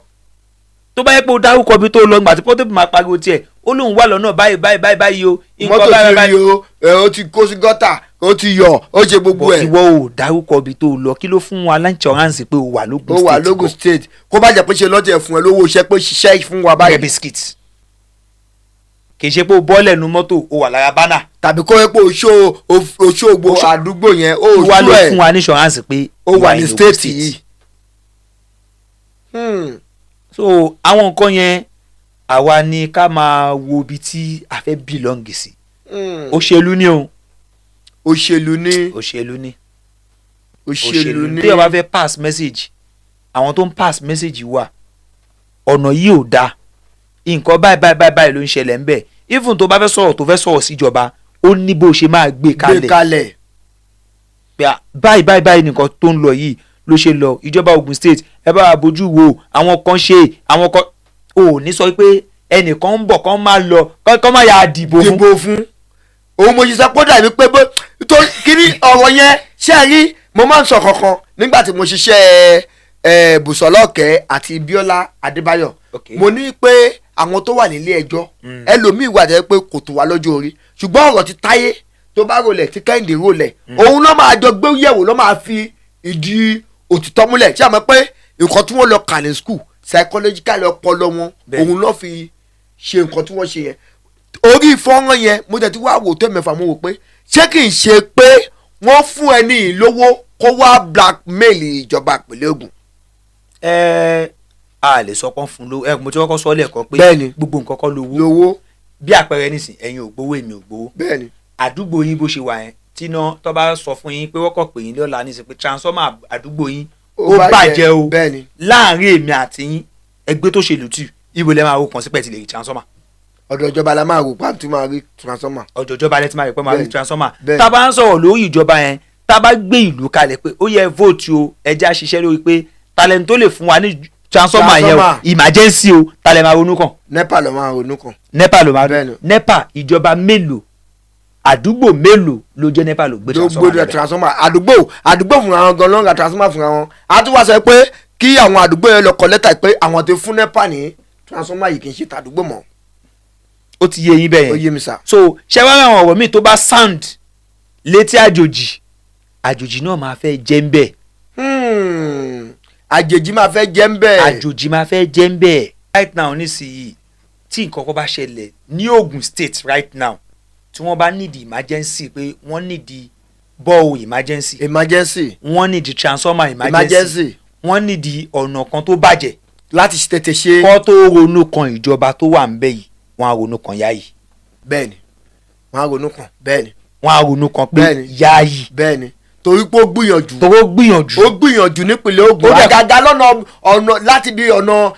S1: Tó bá yẹ pé ó dárúkọ ibi tó lọ, gbà tí Portable máa pariwo tiẹ̀, ó lóun wà lọ́nà báyìí báyìí báyìí báyìí o, nǹkan
S2: Mọ́tò
S1: báyìí
S2: ti
S1: báyìí.
S2: rí o, ẹ, ó ti kó sí gọ́tà, ó ti yọ, ó ṣe gbogbo
S1: Bọ̀
S2: ẹ̀.
S1: ìwọ ò dárúkọ ibi tó lọ, kí ló fún wa l'assurance pé o wà lógun
S2: Ó wà
S1: State?
S2: lógùn State. Kó bá jẹ́ pé ṣe lọ́tẹ̀ fún ẹ lówó iṣẹ́ pé ṣiṣẹ́ fún wa
S1: Báyìí
S2: báyìí.
S1: Biscuit, kì í ṣe pé o bọ́ lẹ́nu mọ́tò, o wà lára banner.
S2: Tàbí kó yẹ pé oṣó Òṣogbo àdúgbò yẹn ó
S1: Wá
S2: ṣú
S1: ló
S2: ẹ̀.
S1: fún wa ní assurance pé
S2: Ó wà ní
S1: in Ogun
S2: state yìí.
S1: So àwọn nǹkan yẹn, àwa ni ká máa wo ibi tí a fẹ́ belong sí. Òṣèlú ni o.
S2: Òṣèlú ní.
S1: Òṣèlú ni.
S2: Òṣèlú ní.
S1: Tí o bá fẹ́ pass message, àwọn tó ń pass message wà, ọ̀nà yìí ò dáa, nǹkan báyìí báyìí báyìí báyìí ló ń ṣẹlẹ̀ ńbẹ̀. Even tó bá fẹ́ sọ̀rọ̀, tó fẹ́ sọ̀rọ̀ síjọba, ó ní bó ṣe máa gbé
S2: Gbé
S1: kalẹ̀
S2: kalẹ̀.
S1: Pé à, báyìí báyìí báyìí nìkan tó ń lọ yìí ló ṣe lọ. Ìjọba Ogun State, ẹ bá wa bójú wo àwọn kan ṣe, àwọn kan ò ní sọ pé ẹnìkan ń bọ̀ kán máa lọ kán máa yà á dìbò fún.
S2: Dìbò fún òun. Mo ṣe sọ pé ó dàbí pé bó tó kíní ọ̀rọ̀ yẹn ṣe é rí. Mo máa ń sọ kankan nígbà tí mo ṣiṣẹ́ ẹ Bùsọ̀lọ́ọ̀kẹ́ àti Bíọ́lá Adébáyọ̀. Mo ní pé àwọn tó wà nílé ẹjọ́, ẹlòmíì wà jẹ́ pé kò tó wá lọ́jọ́ orí, ṣùgbọ́n ọ̀rọ̀ ti Táyé tó bá rolẹ̀, tí Kẹ́hìndé rolẹ̀, òun ló máa jọ gbé yẹ̀wò, ló máa fi ìdí òtítọ́ múlẹ̀. Ṣé àmọ́ pé nǹkan tí wọ́n lọ kà ní school, psychological ọpọlọ wọn, òun ló fi ṣe nǹkan tí wọ́n ṣe yẹn. Orí fọ́nrán yẹn, mo tẹ̀ tí wàá wò tó mẹ́fà, mo wò pé ṣé kì í ṣe pé wọ́n fún ẹni yìí lówó kó wá blackmail ìjọba ìpínlẹ̀ Ògùn?
S1: Ẹ a lè sọ pọ́n fún lówó. Ẹ mo ti kọ́kọ́ sọ lẹ́ẹ̀kan pé gbogbo nǹkan kọ́ lówó.
S2: Lówó.
S1: Bí àpẹẹrẹ nísìn, ẹ̀yin ò gbowó, èmi ò gbowó. Àdúgbò yín bó ṣe wà yẹn, tíná tó bá sọ fún yín pé wọ́n kọ̀ pé yín lọ́la nísìn pé transformer àdúgbò yín ó bàjẹ́ o, láàrin èmi àti yín, ẹgbẹ́ tó ṣe lùtù, ibo lẹ́ máa wò kàn sí pẹ̀ tí lè rí transformer?
S2: Ọ̀dọ̀ ìjọba la máa rò pa tí máa rí transformer.
S1: Ọjọ́ ìjọba lẹ́tí máa rí pé máa rí transformer.
S2: Bẹ́ẹ̀ni.
S1: Tá a bá ń sọ̀rọ̀ lórí ìjọba yẹn, tá a bá gbé ìlú kalẹ̀ pé ó yẹ vote o, ẹja ṣiṣẹ́ lórí pé talent tó lè fún wa ní transformer yẹn o,
S2: Transformer.
S1: emergency o, talent máa ronú kàn?
S2: NEPA ló máa ronú kàn.
S1: NEPA ló máa. NEPA, ìjọba mélòó, àdúgbò mélòó ló jẹ́ NEPA ló gbé
S2: Ló
S1: transformer
S2: gbọ́dọ̀
S1: lọ́bẹ̀?
S2: Transformer àdúgbò fúnra wọn gan ló ń ra transformer fúnra wọn. A tún wá sọ pé kí àwọn àdúgbò yẹn lọ kọ lẹ́tà pé àwọn ti fún NEPA ní transformer yìí, kì í ṣe tàdúgbò mọ́.
S1: Ó ti yé yín bẹ́ẹ̀
S2: Ó
S1: yẹn?
S2: yé mi sà.
S1: So ṣé wàá àwọn ọ̀rọ̀ míì tó bá sound létí àjòjì, àjòjì náà máa fẹ́ jẹ́ ń bẹ̀.
S2: Àjèjì máa fẹ́ jẹ́ ń bẹ́ẹ̀.
S1: Àjòjì máa fẹ́ jẹ́ ń bẹ̀. Right now nísìnyí, tí nǹkan kan bá ṣẹlẹ̀ ní Ogun State right now, tí wọ́n bá need emergency, pé wọ́n need Borehole emergency,
S2: Emergency.
S1: Wọ́n need transformer emergency,
S2: Emergency.
S1: Wọ́n need ọ̀nà kan tó bàjẹ́
S2: láti tètè ṣe.
S1: Kọ́ tó ronú kan ìjọba tó wà ń bẹ̀ yìí, wọ́n á ronú kan Yáyì.
S2: Bẹ́ẹ̀ni, wọ́n á ronú kan, bẹ́ẹ̀ni.
S1: Wọ́n á ronú kan pé Yáyì.
S2: Bẹ́ẹ̀ni, torí pé ó gbìyànjú.
S1: Tó gbìyànjú.
S2: Ó gbìyànjú nípìnlẹ̀ Ògùn. Àgàgà lọ́nà ọ̀nà láti bí ọ̀nà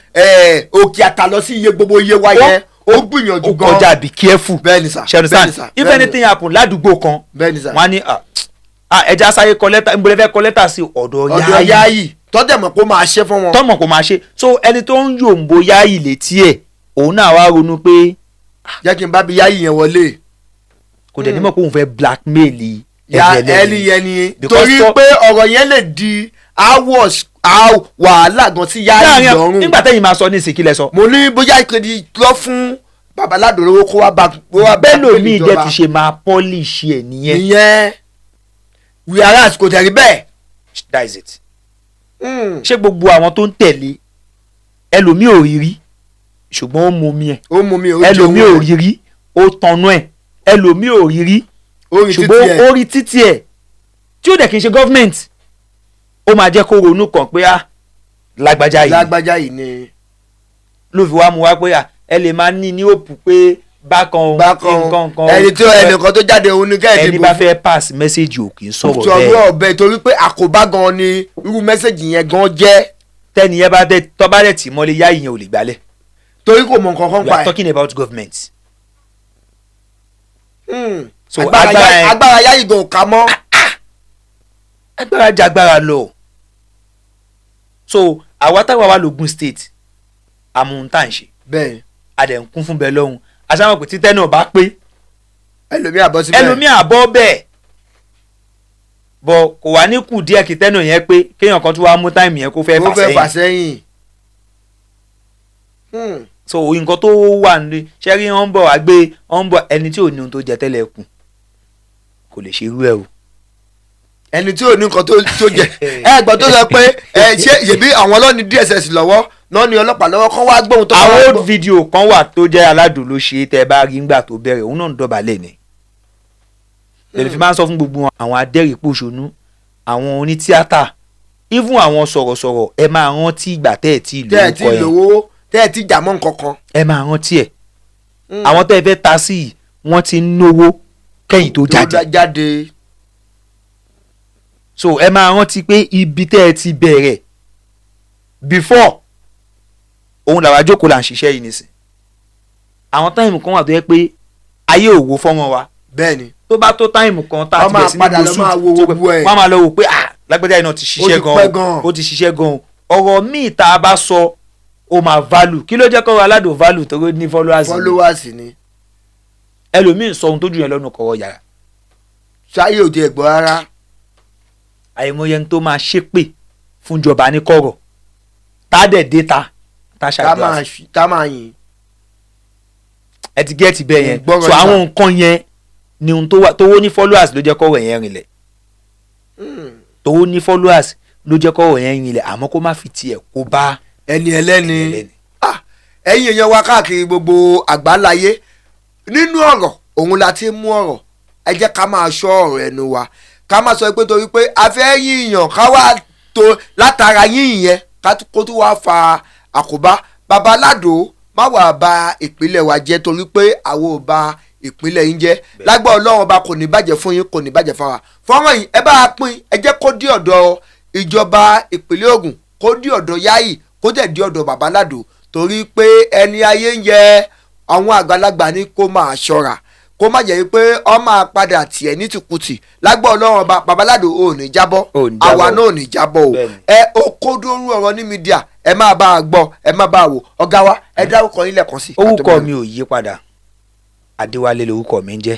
S2: Òkè Àtà lọ sí iye gbogbo iye wa yẹn, ó gbìyànjú
S1: Ó
S2: gan.
S1: kọjá, be careful.
S2: Bẹ́ẹ̀ni sà.
S1: Ṣe understand?
S2: Bẹ́ẹ̀ni sà.
S1: If anything happen ládùúgbò kan,
S2: Bẹ́ẹ̀ni sà.
S1: wọ́n á ní, "Ah, ah, ẹja sáyé kọ lẹ́tà, ń bọ̀lẹ́ fẹ́ kọ lẹ́tà sí ọ̀dọ̀
S2: Ọ̀dọ̀
S1: Yáyì."
S2: Yáyì tọ́jà mọ̀ pé ó máa ṣe fún wọn.
S1: Tọmọ kò máa ṣe. So ẹni tó ń yòǹbo Yáyì létí ẹ̀, òun náà wá ronú pé
S2: jẹ́ kí n bá bí Yáyì yẹn wọlé.
S1: Kò dẹ̀ ní mọ̀ pé òun fẹ́ blackmail
S2: Ya
S1: ẹni
S2: ẹni
S1: ẹlẹ́ni.
S2: yẹn ni.
S1: Because
S2: Torí pé ọ̀rọ̀ yẹn lè di hours wàhálà gan sí Yáyì
S1: Láàrin
S2: lọ́rùn.
S1: nígbà tẹ́yìn máa sọ ní ìsìnkí lẹ sọ.
S2: Mo ní bóyá ìkéde lọ fún babaládò lówó kó wá bá kó wá
S1: Bẹ́ẹ̀ lómi
S2: ìjọba.
S1: dẹ́ ti ṣe máa polish ẹ̀ nìyẹn.
S2: Ìyẹn, whereas kò tẹ̀rí bẹ́ẹ̀.
S1: That is it. Ṣé gbogbo àwọn tó ń tẹ̀lé, ẹlòmíì ò rí rí, ṣùgbọ́n ó mú omi ẹ̀.
S2: Ó mú mi, ó jẹun.
S1: Ẹlòmíì ò rí rí, ó tanú ẹ̀. Ẹlòmíì ò rí rí,
S2: Ó rí títí
S1: ṣùgbọ́n
S2: ẹ̀.
S1: ó rí títí ẹ̀ tí ó dẹ̀ kí n ṣe government, ó máa jẹ́ kó ronú kàn pé, ah, lágbájá yìí
S2: Lágbájá yìí ni.
S1: Ló fi wá mu wá pé, ah, ẹ lè máa ní òpù pé bákan o,
S2: Bákan
S1: nǹkan kan o.
S2: ẹni tí ẹnìkan tó jáde òun ní kẹ́hìndé.
S1: Ẹni bá fẹ́ pass message ò kì í sọ̀rọ̀ bẹ́ẹ̀.
S2: Sọ̀rọ̀ ọ̀bẹ, torí pé àkóbá gan ni irú message yẹn gan jẹ́.
S1: Tẹ́ni yẹn bá dé, tọ́ bá dẹ̀ tì mọ́lé, yá ìyẹn ò lè gbálẹ̀.
S2: Torí kò mọ nǹkan kan
S1: We
S2: pa
S1: are
S2: ẹ̀.
S1: talking about government. So
S2: Agbára
S1: agbára
S2: agbára Yáyì gan ò ká mọ́.
S1: Agbára jagbára lọ. So àwa táwa wà lógun State, àmọ́ tá à ń ṣe, a dẹ̀ ń kún fún bẹ́ẹ̀ lọ́hùn, aṣáwọn pé títẹ́ náà bá pé,
S2: Ẹlòmíì àbọ̀ síbẹ̀.
S1: Ẹlòmíì àbọ̀ bẹ́ẹ̀ bọ̀, kò wá ní kù díẹ̀ kí tẹ́nà yẹn pé, kéèyàn kan tún wá mú time yẹn kó fẹ́
S2: Ó
S1: fà
S2: fẹ́ fà
S1: sẹ́yìn.
S2: sẹ́yìn.
S1: So nǹkan tó wà ní ṣẹ́rí, wọ́n ń bọ̀ wá gbé, wọ́n ń bọ̀. Ẹni tí ò ní ohun tó jẹ tẹ́lẹ̀ kù kò lè ṣe irú ẹ̀ o.
S2: Ẹni tí ò ní nǹkan tó jẹ, ẹ gbọ́ tó sọ pé ẹ ṣé yèbí àwọn ọlọ́ni DSS lọ́wọ́ náà ní ọlọ́pàá lọ́wọ́ kán wá gbóhùn tó
S1: Àwọn
S2: wá
S1: old
S2: gbọ́.
S1: video kan wà tó jẹ́ aládùn ló ṣe é, tẹ́ ẹ bá rí ńgbà tó bẹ̀rẹ̀, òun náà ń dọ̀bálẹ̀ ni. Lèmi fi máa ń sọ fún gbogbo àwọn adẹ́rìípòṣónú, àwọn onítíátà, even àwọn sọ̀rọ̀sọ̀rọ̀, ẹ máa rántí ìgbà tẹ́ ẹ̀ tí
S2: Tẹ́ ẹ ti
S1: lórúkọ yẹn.
S2: lówó, tẹ́ ẹ ti jà mọ́ nǹkan kan.
S1: Ẹ máa rántí ẹ̀. Àwọn tẹ́ ẹ fẹ́ ta sí yìí, wọ́n ti ń náwó kẹ́yìn tó
S2: Tó
S1: jáde.
S2: Jáde.
S1: So ẹ máa rántí pé ibi tẹ́ ẹ ti bẹ̀rẹ̀ before, òun làwa jókòó là ń ṣiṣẹ́ yìí nísìn. Àwọn time kan wà tó yẹ pé ayé ò wo fọ́nrán wa. Tó bá tó time kan tá a
S2: Wọ́n
S1: ti
S2: máa
S1: bẹ̀rẹ̀ sí ní
S2: padà
S1: lo
S2: lọ
S1: suit
S2: máa wo
S1: tó pé
S2: gbogbo ẹ̀.
S1: wọ́n máa lọ wò pé, ah, lágbájá yìí náà ti ṣiṣẹ́
S2: Ó ti pẹ́
S1: gan,
S2: gan.
S1: ó ti ṣiṣẹ́ gan. Ọ̀rọ̀ míì tá a bá sọ, ó máa value. Kí ló jẹ́ kọ́rọ̀ aládùn value? Tó ní followers ni.
S2: Followers ni.
S1: Ẹlòmíì sọ ohun tó jù yẹn lọ́nu kọ̀rọ̀ yàrá.
S2: Sáyé òde ẹ̀gbọ́n rárá.
S1: Àìmọye ẹni tó máa ṣépè fúnjọba ní kọ̀rọ̀, tá a dẹ̀ dé ta tá a
S2: Tá
S1: ṣàdúrà
S2: máa
S1: fún.
S2: tá máa yìn.
S1: Ẹ ti get bẹ́ẹ̀ yẹn?
S2: Gbọ́rọ̀
S1: So
S2: nígbà.
S1: àwọn nǹkan yẹn ni ohun tó wà tówó ní followers ló jẹ́ kọ́rọ̀ yẹn rinlẹ̀. Tówó ní followers ló jẹ́ kọ́rọ̀ yẹn rinlẹ̀, àmọ́ kó má fi tiẹ̀ kó bá
S2: ẹni ẹlẹ́ni.
S1: ẹlẹ́ni.
S2: Ah, ẹ̀yin èèyàn wa káàkiri gbogbo àgbáláyé, nínú ọ̀rọ̀ òun la ti mú ọ̀rọ̀. Ẹ jẹ́ ká máa ṣọ́ ọ̀rọ̀ ẹnu wa, ká má sọ pé torí pé a fẹ́ yíyàn, ká wá tó látara yíyìn yẹn, kó tó wá fa àkóbá. Babaládò, má wàá ba ìpínlẹ̀ wa jẹ́, torí pé àwọn ò ba ìpínlẹ̀ yín jẹ́. Lágbà Ọlọ́run Ọba, kò ní bàjẹ́ fún yín, kò ní bàjẹ́ fáwa. Fọ́nrán yìí, ẹ bá a pín, ẹ jẹ́ kó dé ọ̀dọ̀ ìjọba ìpínlẹ̀ Ògùn, kó dé ọ̀dọ̀ Yáyì, kó dẹ̀ dé ọ̀dọ̀ Babaládò, torí pé ẹni ayé ń yẹ, àwọn àgbàlagbà ní kó máa ṣọ́ra, kó má jẹ́ pé ọ máa padà tiẹ̀ ní tìkùtì. Lágbà Ọlọ́run Ọba, Babaládò, ò ní jábọ́.
S1: Ò ní jábọ́.
S2: Àwa náà ò ní jábọ́ o. Ẹ Òkodoro Ọ̀rọ̀ ní media, ẹ máa bá a gbọ́, ẹ máa bá a wò. Ọ̀gá wa, ẹ dárúkọ yín lẹ́ẹ̀kan sí.
S1: Orúkọ mi ò yí padà, Adéwálé lorúkọ mi ń jẹ́,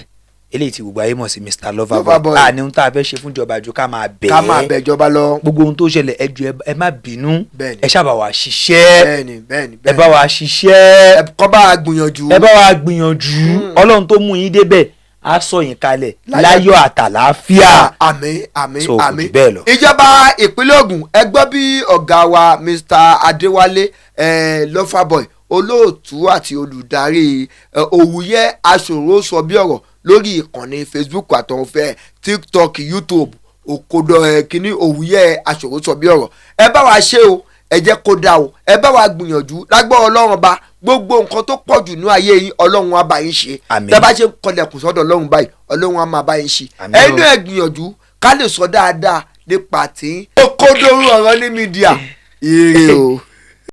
S1: eléyìí tí gbogbo ayé mọ̀ sí Mr Loverboy.
S2: Loverboy.
S1: A ní ohun tá a fẹ́ ṣe fúnjọba ju ká máa bẹ̀
S2: Ká máa
S1: ẹ́.
S2: bẹ̀ ìjọba lọ.
S1: Gbogbo ohun tó ṣẹlẹ̀, ẹ jọ̀ọ́, ẹ má bínú. Ẹ ṣáà wa ṣiṣẹ́.
S2: bẹ́ẹ̀ni bẹ́ẹ̀ni
S1: Ẹ bá wa ṣiṣẹ́.
S2: Ẹ kọ́ bá a gbìyànjú.
S1: Ẹ bá wa gbìyànjú. Ọlọ́run tó mú yín débẹ̀ á sọ yín kalẹ̀
S2: Láyọ̀.
S1: láyọ̀ àtàlàáfíà.
S2: Àmín, àmín.
S1: So, kò
S2: Àmín.
S1: jù bẹ́ẹ̀ lọ.
S2: Ìjọba ìpínlẹ̀ Ògùn, ẹ gbọ́ bí ọ̀gá wa Mr Adéwálé Loverboy. Olóòtú àti olùdarí Òwúyẹ́ Aṣòro Sọ Bí Ọ̀rọ̀ lórí ìkànnì Facebook àtọ̀húnfẹ́ TikTok, YouTube, òkodò ẹ kínní Òwúyẹ́ Aṣòro Sọ Bí Ọ̀rọ̀. Ẹ bá wa ṣe o, ẹ jẹ́ kó dáa o, ẹ bá wa gbìyànjú. Lágbára Ọlọ́run Ọba, gbogbo nǹkan tó pọ̀ jù ní ayé yín, Ọlọ́run á bá yín ṣe.
S1: Àmín.
S2: Tẹ́ bá ṣe ń kọlẹ̀kùn sọ́dọ̀ Ọlọ́run báyìí, Ọlọ́run á máa bá yín ṣe.
S1: Àmín.
S2: Ẹnu ẹ gbìyànjú ká lè sọ dáadáa nípa tí Òkodoro Ọ̀rọ̀ ní media. Ire o.